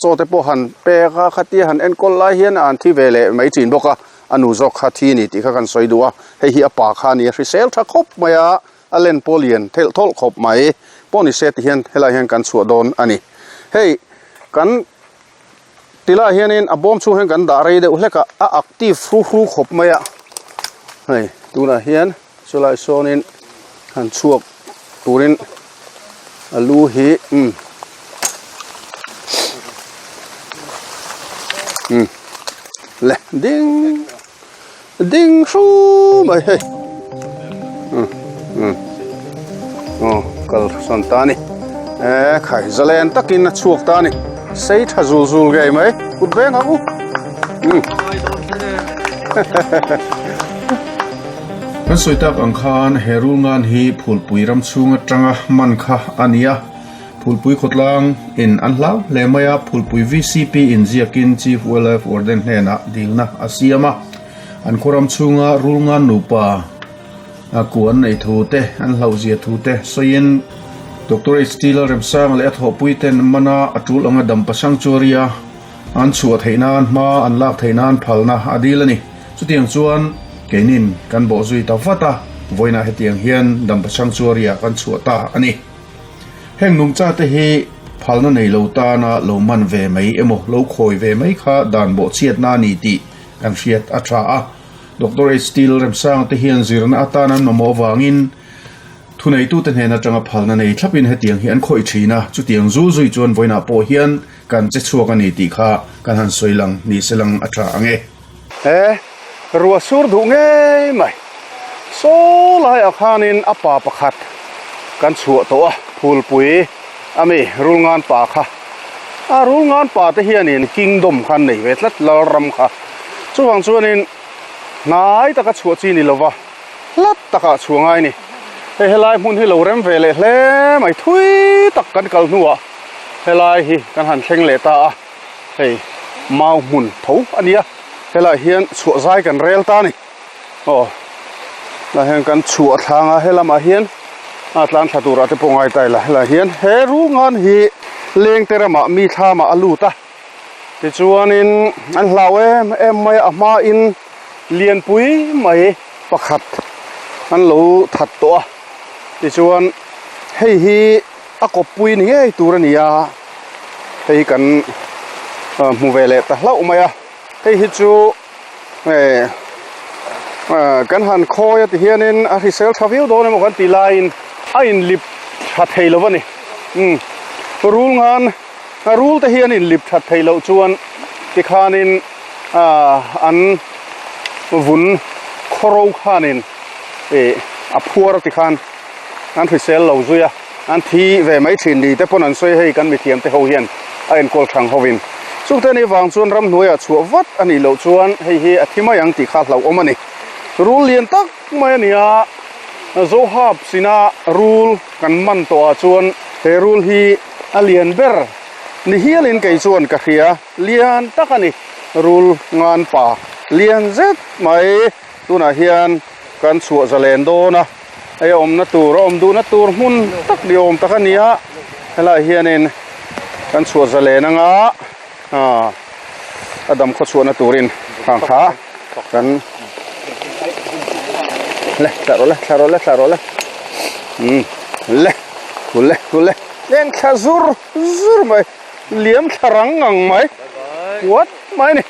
chaw te pawh han pek a khatia han enkawl lai hian an thi ve leh mai thin bawk a. A nu zawk kha thi a ni tih kha kan sawi duh a, hei hi a pa kha a ni a, hrisel tha khawp mai a, a len pawh lian thelh thawlh khawp mai. Pawh ni se ti hian helaiah hian kan chhuah dawn a ni. Hei kan tilaiah hianin a bawm chhung hian kan dah rei deuh hlek a, a active hru hru khawp mai a. Hei tunah hian chulai sawnin han chhuak turin a lu hi umm umm le ding ding hru mai hei umm umm aw kal sawn ta a ni e khai zalen takin a chhuak ta a ni sei tha zul zul ngei mai kut veng ang u umm. Kan sawi tak ang khan he rulngan hi Phulpui ram chhung atanga man kha a ni a, Phulpui khawtlang in an hlau hle mai a, Phulpui vcp in ziakin Chief Wildlife Warden hnenah dilna a siam a, an khaw ram chhunga rulngan nupa a ku an neih thu te, an hlauhzia thu te sawiin Doctor HT Lalremsanga leh a thawhpui ten mana a tul anga dampa sanctuary a an chhuah theih nan hma an lak theih nan phalna a dil a ni. Chutiang chuan keinin kan bawh zui ta vat a, vawiinah hetiang hian Dampa Sanctuary-ah kan chhuah ta a ni. Heng nungcha te hi phalna nei lo tana lo man ve mai emaw lo khawi ve mai kha dan bawhchhiatna a ni tih kan hriat a tha a. Doctor HT Lalremsanga te hian zirna atan an mamawh avangin thuneitute hnen atanga phalna nei thlapin hetiang hi an khawih thin a, chutiang zul zui chuan vawiinah pawh hian kan che chhuak a ni tih kha kan han sawi lang ni se lang a tha ang e. He ruah sur duh ngei mai. Saw laiah khanin a pa pakhat kan chhuah tawh a, phulpui a mi rulngan pa kha. A rulngan pa te hianin kingdom kha an nei ve tlat Lalram kha. Chuvang chuanin hnai taka chhuah chi ni lova hlat takah chhuah ngai ni. Hei helai hmun hi lo rem ve leh hle mai thui tak kan kal hnuah helai hi kan han thleng leh ta a. Hei mau hmun tho a nia helaiah hian chhuah zai kan rel ta a ni aw helaiah hian kan chhuah thlang a helamah hian a tlan thla turah te pawh ngai ta ila helaiah hian he rungan hi lengte ramah mi thlamah a lut a tichuanin an hlau em em mai a a hmain lianpui mai pakhat an lo that tawh a tichuan hei hi. A kawppui ni ngei tur a ni a, hei hi kan hmu ve leh ta hlauh mai a, hei hi chu eh kan han khawi a ti hianin a hrisel tha viau dawn emaw kan tih laiin a inlip tha thei lo a ni umm rul ngan rul te hi an inlip that theih loh chuan tikhanin ah an vun khawro khanin ih a phuar tikhan. An hrisel lo zui a, an thi ve mai thin ni te pawn an sawi hei kan mithiam te ho hian a enkawl thang hovin. Chungte ni vang chuan ramhnuaiah chhuah vat a nih loh chuan hei hi a thi mai ang tih kha hlauhawm a ni. Rul lian tak mai a ni a, Zohap sina rul kan man tawhah chuan he rul hi a lian ber ni hialin kei chuan ka hria, lian tak a ni, rul ngan pa lian zet mai tunah hian kan chhuah zalen dawn a. Hei a awmna tur a awm duhna tur hmun tak ni awm tak a ni a helaiah hianin kan chhuah zalen anga aaa a dam khaw chhuahna turin hang kha kan le thla rawh le thla rawh le thla rawh le umm le khu le khu le eng thla zur zur mai liam thla rang ngang mai puat mai a ni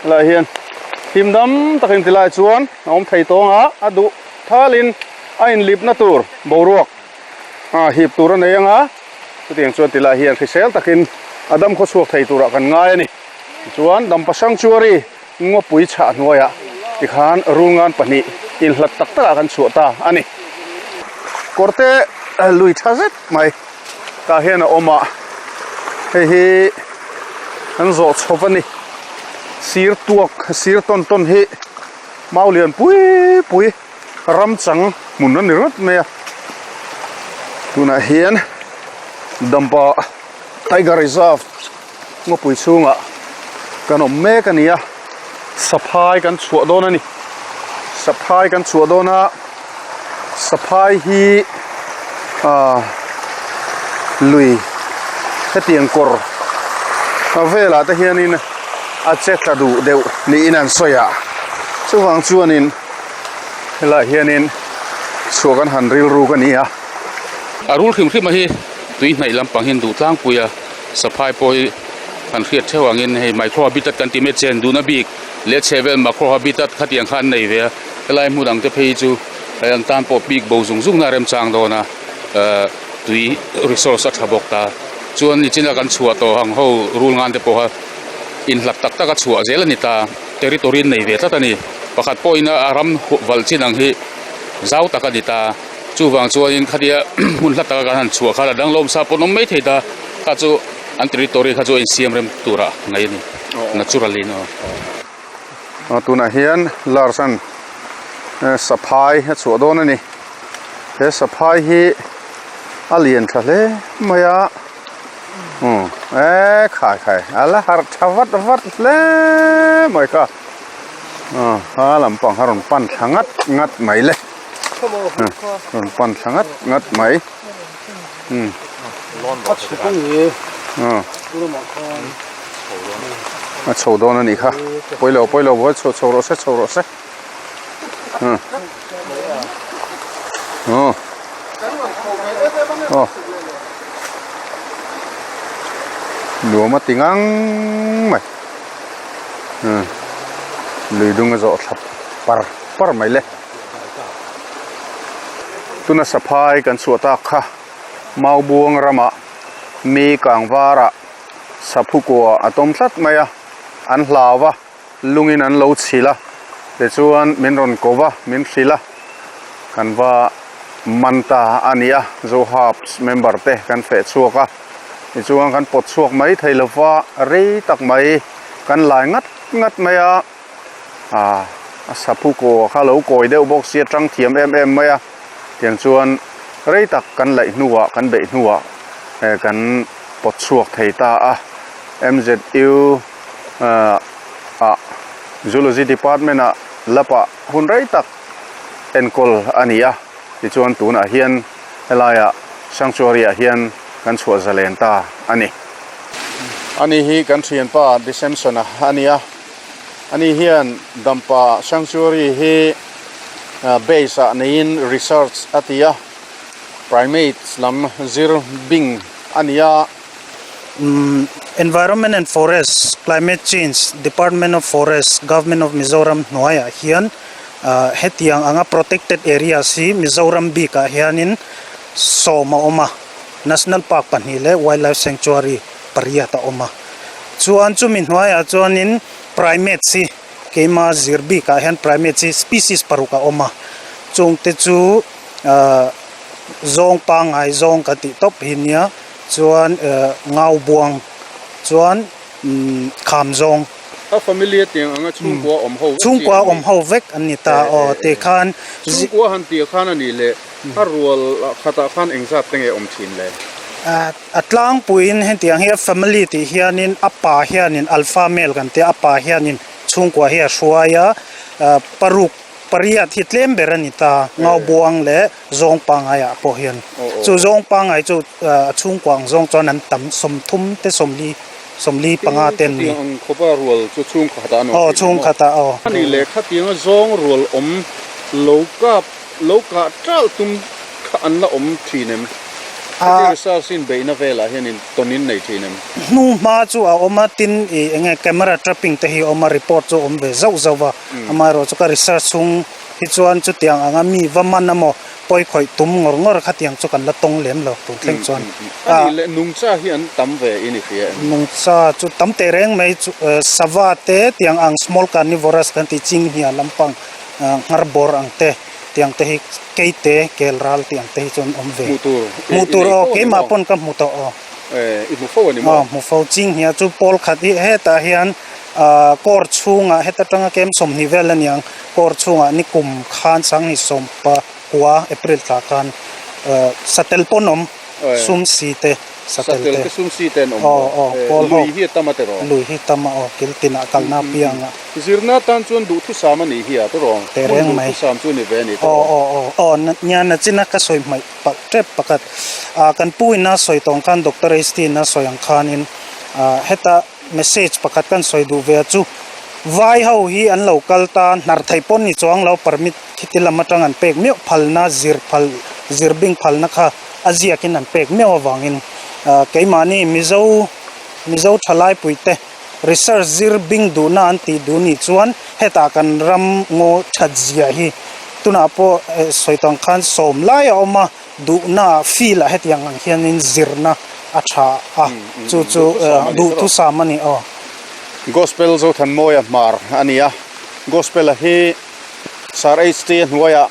helaiah hian him dam takin tilai chuan a awm thei tawng a a duh. Thalin a inlipna tur boruak a hip tur a nei anga chutiang chuan tilai hian hrisel takin a dam khawchhuak thei turah kan ngai a ni. Tichuan Dampa Sanctuary ngawpui chhah hnuaiah tikhan rulngan pahnih inhlat tak takah kan chhuah ta a ni. Kawrte lui tha zet mai tah hian a awm a, hei hi an zawh chho a ni. Sir tuak sir tawn tawn hi. Mau lian pui pui ram chang hmun a ni rawt mai a, tunah hian Dampa Tiger Reserve ngawpui chhungah kan awm mek a ni a, saphai kan chhuah dawn a ni, saphai kan chhuah dawn a, saphai hi ah lui hetiang kawr velah te hianin a che tla duh deuh niin an sawi a. Chuvang chuanin helaiah hianin chhuah kan han rilruk a ni a. A rul hrim hrim a hi tui hnaih lampang hian duh tlangpui a, saphai pawh hi kan hriat theuh angin hei micro habitat kan tih mai chen duhna bik leh chheh vel macro habitat khatiang kha an nei ve a, helai hmun ang te phei hi chu hei an tan pawh bik bo zung zung na a remchang dawn a, ehh tui resource a tha bawk ta. Chuan nichina kan chhuah tawh ang ho rul ngan te pawha inhlat tak tak a chhuah zel a ni ta, territory an nei ve tlat a ni. Pakhat pawhin a ram valh chin ang hi zau tak a ni ta. Chuvang chuanin khatia hmun hla taka kan han chhuah khan a danglam sa pawh an awm mai thei ta, kha chu an territory kha chu a insiam rem turah ngaih a ni, natural in aw. Tunah hian Lars-a'n saphai a chhuah dawn a ni. He saphai hi a lian tha hle mai a, umm e khai khai a la harh tha vat vat hle mai kha, a lampang kha rawn pan thla ngat ngat mai le. Rawn pan thla ngat ngat mai. A chho dawn a nih kha. Pawilo pawilo buai chho chho rawh se chho rawh se. Aw. Nuam a ti ngang mai. Lui dung a zawh thla par par mai le. Tuna saphai kan chhuah tak kha Maubuang ramah mi kang varah saphu kua a tawm tlat mai a, an hlau va, lungin an lo chhilh a, tichuan min rawn ko va, min hrilh a, kan va man ta a ni a, Zohabs member te kan feh chhuak a, tichuan kan pawt chhuak mai thei lo va, rei tak mai kan lai ngat ngat mai a. Ah a saphu kaw kha lo kawi deuh bawk sia tang thiam em em mai a tiang chuan rei tak kan laih hnuah kan beih hnuah eh kan pawt chhuak thei ta a M_Z_U ah ah Zoology department ah lap ah hun rei tak enkawl a ni a tichuan tunah hian helaiah sanctuary ah hian kan chhuah zalen ta a ni. Ani hi kan thianpa Deception-a a ni a. Ani hian Dampa Sanctuary hi base ah neiin research a ti a, primates lam zir bing a ni a. Environment and Forest, Climate Change, Department of Forest, Government of Mizoram hnuaiah hian hetiang anga protected areas hi Mizoram bikah hianin sawm a awm a, National Park pahnih leh Wildlife Sanctuary pariat a awm a. Chuan chumi hnuaiah chuanin primates hi keima zir bikah hian primates hi species paruk a awm a, chungte chu ahh zawng pangngai zawng kan tih tawp hi nia chuan ehh ngau buang chuan umm kham zawng. A family a tiang anga chhungkua awm ho vek Chhungkua awm ho vek an ni ta aw tikhan. Chhungkua han tih khan a nih leh a rual khatah khan engzat te nge awm thin le? A tlangpuiin hetiang hi a family tih hianin a pa hianin alpha male kan tia a pa hianin chhungkua hi a hruai a paruk pariat hi tlem ber a ni ta ngaubuang leh zawng pangaiah pawh hian chu zawng pangai chu a chhungkua ang zawng chuan an tam sawmthum te sawmli sawmli panga te an ni. Khatiang ang khawpa rual chu chhungkhatah an awm thin maw? Chhungkhatah aw. Ani leh khatianga zawng rual awm lo kap Lo kah ṭalh tum kha an la awm ṭhin em? Heti research in beihna velah hian in tawn in nei ṭhin em? Hnu hma chu a awm a, tin ih eng nge camera trapping te hi a awm a, report chu a awm ve zauh zauh va. Amaherawh chu ka research chhung hi chuan chutiang anga mi va man emaw pawi khawih tum ngawr ngawr khatiang chu kan la tawng lem lo tun thleng chuan. A nih leh nungcha hi an tam ve in i hria em? Nungcha chu tam teh reng mai chu sava te tiang ang small carnivorous kan tih chinghnia lampang nghar bawr ang te tiang te hi keite kel ral tih ang te hi chuan awm ve. Hmuh tur Hmuh tur aw keimah pawn ka hmu tawh aw. I hmu fo a ni maw? Aw hmu fo chinghnia chu pawl khat hi hetah hian ah kawr chhungah heta tanga kem 20 vel a niang kawr chhungah ni kum khan sanghnih sawmpa kua April thla khan satel pawn awm sum si te. Satel te sum si te an awm maw? Lui hi a tam a tiraw? Lui hi tam a aw, kil tinah kalna apiang a. Zirna tan chuan duhthusam a nih hi a tiraw? Tehreng mai. Hmun duhthusam chu a ni ve a ni tiraw? Aw aw aw aw, nia nachina ka sawi hmaih palh tep pakhat. Kan pu in a sawi tawng khan Doctor HT in a sawi ang khanin heta message pakhat kan sawi duh ve a chu. Vai ho hi an lo kal ta, hnar theih pawn ni chuang lo permit khiti lam atang an pek meuh phalna zir phal zir bing phalna kha a ziakin an pek meuh avangin keimahni Mizo Mizo thalai puite research zir bing duhna an tih duh nih chuan hetah kan ram ngaw that zia hi tunah pawh sawi tawng khan sawm lai a awm a, duhna field ah hetiang ang hianin zirna a tha a, chu chu duhthusam a ni aw. Gospel Zothanmawia hmar a ni a, Gospel-a hi Sir HT a hnuaiah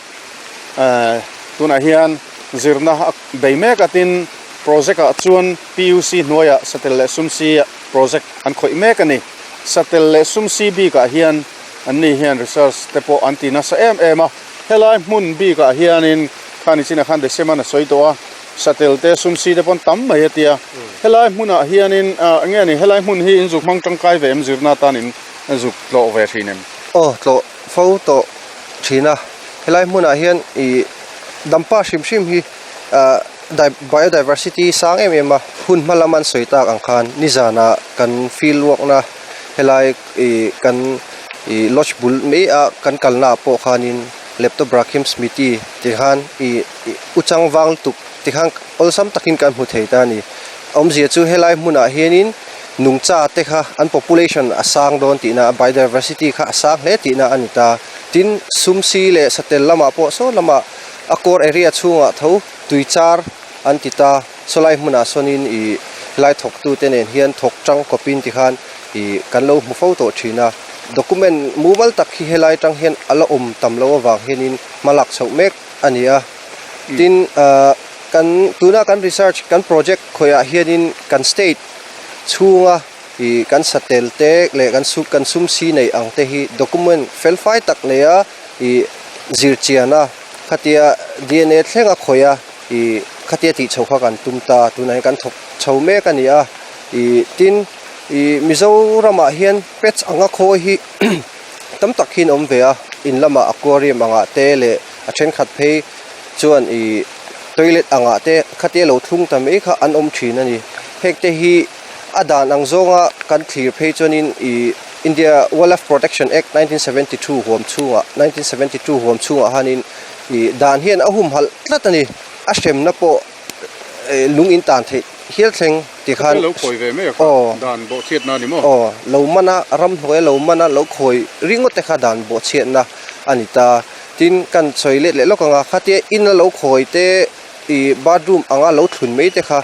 tunah hian zirna a bei mek a tin project ah chuan PUC hnuaiah Satel leh Sumsi project an khawih mek a ni. Satel leh Sumsi bikah hian anni hian research te pawh an ti nasa em em a, helai hmun bikah hianin Khani chinah khan Deseman a sawi tawh a, Satel te Sumsi te pawn tam mai a ti a. Helai hmunah hianin eng nge ni helai hmun hi in zuk hmang tangkai ve em zirna atan in zuk tlawh ve thin em? Aw tlawh fo tawh thin a, helai hmunah hian ih dampa hrim hrim hi ah biodiversity sang em em a, hun hma lam an sawi tak ang khan nizanah kan field work na helai ih kan ih lodge bul mai a kan kalna ah pawh khanin Leptobrachium smithi ti khan ih u chang vang lutuk ti khan awlsam takin kan hmu thei ta a ni. Awmzia chu helai hmunah hianin nungcha te kha an population a sang dawn tihna a biodiversity kha a sang hle tihna a ni ta. Tin, Sumsi leh Satel lamah pawh saw lamah a core area chhungah tho tui char an ti ta. Sawlai hmunah sawnin ih helai thawktute nen hian thawk tang kawpin ti khan ih kan lo hmu fo tawh thin a. Document mumal tak hi helai atang hian a la awm tam lo avang hianin hma lak chhoh mek a ni a. Tin, ah kan tuna kan research kan project khawiah hianin kan state chhunga ih kan satel te leh kan sum kan sum si neih ang te hi document felfai tak neia ih zir chian a khatia dna thleng a khawih a ih khatia tih chhoh kha kan tum ta tunah hian kan thawk chho mek a ni a ih tin ih Mizoramah hian pets anga khawi hi tam tak hi an awm ve a in lamah aquarium angah te leh a thenkhat phei chuan ih toilet angah te khatia lo thlung ta mai kha an awm thin a ni heng te hi a dan ang zawnga kan thlir phei chuanin ih India Wildlife Protection Act 1972 huam chhungah 1972 huam chhungah hanin ih dan hian a humhalh tlat a ni a hremna pawh eh lung in tan theih hial thleng ti khan lo khawi ve mai a kha dan bawhchhiatna a ni maw? Aw lo man a ramhnuai lo man a lo khawi ringawt te kha dan bawhchhiatna a ni ta tin kan sawi let leh lawk ang a khatia in a lo khawi te ih bathroom anga lo thlun mai te kha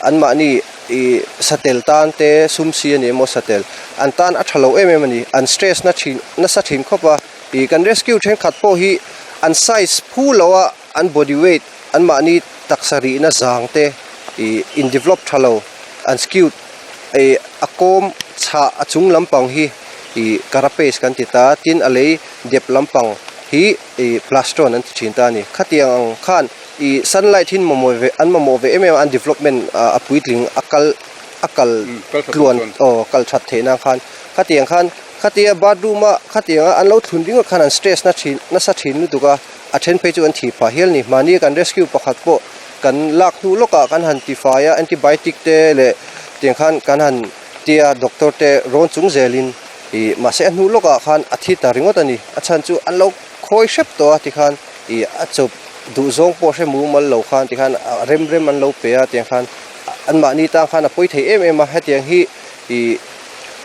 anmahni ih satel tan te sum si a ni emaw satel an tan a tha lo em em a ni an stress na thin nasa thin khawp a ih kan rescue thenkhat pawh hi an size phu lo a an body weight anmahni taksa rihna zang te ih in develop tha lo an skewed ih a kawm chhah a chung lampang hi ih carapace kan ti ta tin a lei dep lampang hi ih plastron an ti thin ta a ni khatiang ang khan ih sunlight hi an mamawh ve an mamawh ve em em a an development ah a puitling a kal a kal tluan aw kal that theih nan khan khatiang khan khatia bathroom a khatiang a an lo thlun ringawt khan an stress na thin nasa thin lutuk a a then phei chu an thih phah hial a ni mahni kan rescue pakhat pawh kan lak hnu lawkah kan han tifai a antibiotic te leh tiang khan kan han tia doctor te rawn chung zelin ih mahse a hnu lawkah khan a thi ta ringawt a ni a chhan chu an lo khawi hrep tawh a tikhan ih a chawp duh zawng pawh hre mumal lo khan tikhan a rem rem an lo pe a tiang khan anmahni tan khan a pawi thei em em a hetiang hi ih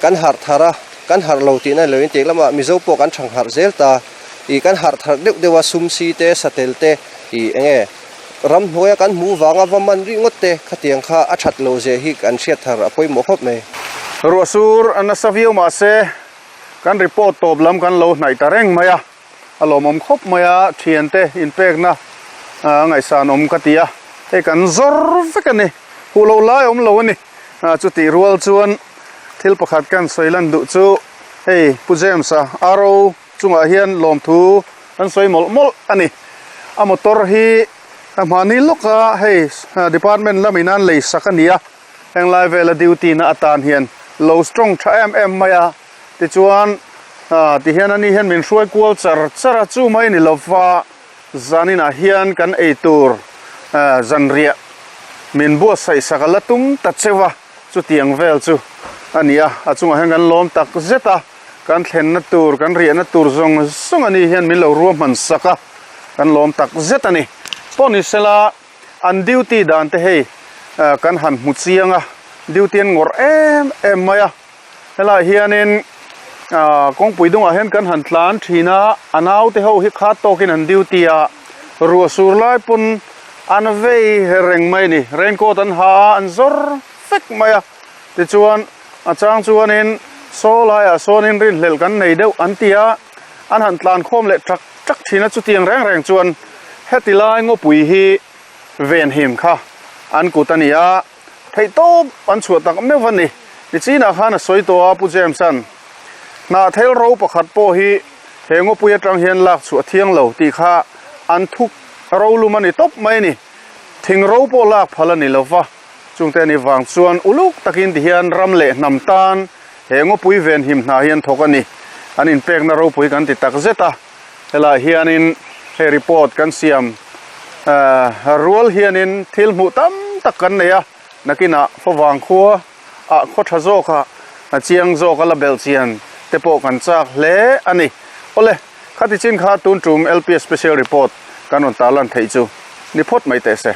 kan harh thar a kan harh lo tihna ni loin tiang lamah mizo pawh kan thang harh zel ta ih kan harh thar deuh deuh a sum si te satel te ih eng nge ramhnuaia kan hmuh vanga va man ringawt te khatiang kha a that lo zia hi kan hriat thar a pawimawh khawp mai. Ruah sur a nasa viau mahse kan report tawp lam kan lo hnaih ta reng mai a, a lawmawm khawp mai a, thiante inpekna a ngaihsan awm ka ti a, hei kan zawr vek a ni, huh lo lai awm lo a ni, chutih rual chuan thil pakhat kan sawi lan duh chu hei Pu James-a RO chungah hian lawmthu an sawi mawlh mawlh a ni. A motor hi hmahni lawka hei department lamin an lei sak a ni a, henglai vela duty na atan hian lo strong tha em em mai a, tichuan tihian ani hian min hruai kual char char a, chu mai ni lova zaninah hian kan eitur zanriah min buatsaih sak a la tum ta cheu a, chutiang vel chu a ni a, a chungah hian kan lawm tak zet a. Kan thlenna tur, kan riahna tur zawng zawng a ni hian min lo ruahman sak a, kan lawm tak zet a ni. Pawh ni sela, an duty dan te hei kan han hmu chiang a, duty an ngawrh em em mai a. Helaiah hianin kawngpui dungah hian kan han tlan thin a, a naute ho hi khat tawkin an duty a, ruah sur lai pawn an vei reng mai a ni. Raincoat an ha a, an zawr vek mai a. Tichuan, a chang chuanin saw laiah sawnin rinhlelh kan nei deuh an ti a, an han tlan khawm leh ṭak ṭak ṭhin a, chutiang reng reng chuan heti lai ngawpui hi venhim kha an kut a ni a, theihtawp an chhuah tak meuh a ni. Nichinah khan a sawi tawh a, Pu James-a'n hnahthel ro pakhat pawh hi he ngawpui atang hian lak chhuah thiang lo tih kha an thuk rolum a ni tawp mai a ni. Thing ro pawh lak phal a ni lo va. Chungte ni vang chuan uluk takin tihian ram leh hnam tan he ngawpui venhim hna hi an thawk a ni. An inpekna ropui kan ti tak zet a, helaiah hianin hei report kan siam rual hianin thil hmuh tam tak kan nei a, nakinah favang khua ah khaw tha zawkah a chiang zawk a la belh chian te pawh kan chak hle a ni. Awle, khati chin kha tun tum LPS Special Report kan rawn tarlan theih chu ni phawt mai teh se.